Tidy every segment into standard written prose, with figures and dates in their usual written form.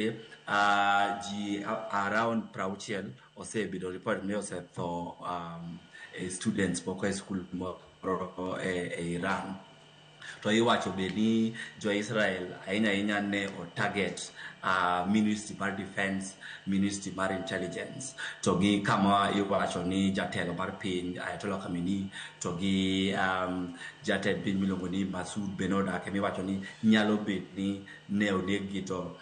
Ji around 60 osebedo report ni osetho, students moko e skul moro e Iran. To iwacho be ni jo Israel ahinya ahinya ne o target Ministry mar Defense, Ministry mar Intelligence, to gi kama iwacho ni jatelo mar piny Ayatollah Khamenei to gi jatend piny miluongo ni Masoud be nodake, miwacho ni nyalo bet ni ne oneg-gi. To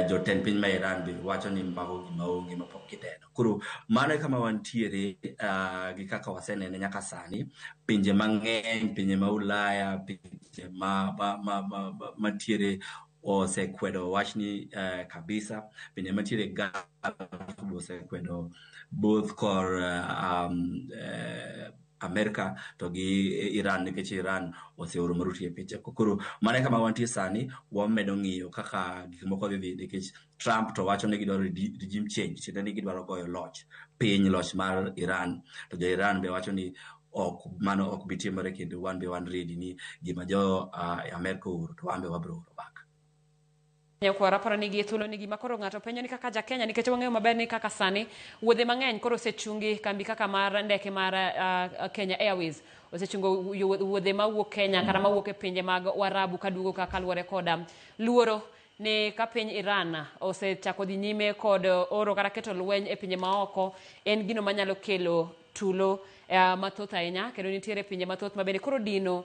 jotend piny ma Iran be wacho ni mago gima onge mapok gineno. Koro mano e kama wantiere gi kaka wasenene nyaka sani. Pinje mang'eny, pinje ma Ulaya, pinje ma mantiere osekwedo wachni kabisa. Pinje mantiere Gulf be osekwedo both kor Amerika to gi Iran, nikech Iran oseoro maruti e pinje. Koro mano e kama wantie sani. Wamedo ng'iyo kaka gik moko dhi dhi, nikech Trump to wacho ni gidwaro regime change, tiende ni gidwaro goyo loch piny, loch mar Iran, to jo Iran be wacho ni ok mano ok bi timore, kendo wan be wan ready ni gima jo Amerika ooro to wan be wabiro oro back. Nyakwara, aparo ni gi thuolo ni gima koro ng'ato penjo ni kaka ja Kenya, nikech wang'eyo maber ni kaka sani wuodhe mang'eny koro osechungi, kambi kaka mar ndeke mar Kenya Airways osechungo wuodhe mawuok Kenya kata mawuok e pinje mag Warabu kaduogo ka kaluwore koda luoro ni ka piny Iran osechako dhi nyime kod oro kata keto lweny e pinje maoko, en gino manyalo kelo tulo mathoth ahinya, kendo nitiere pinje mathoth ma bende koro dino.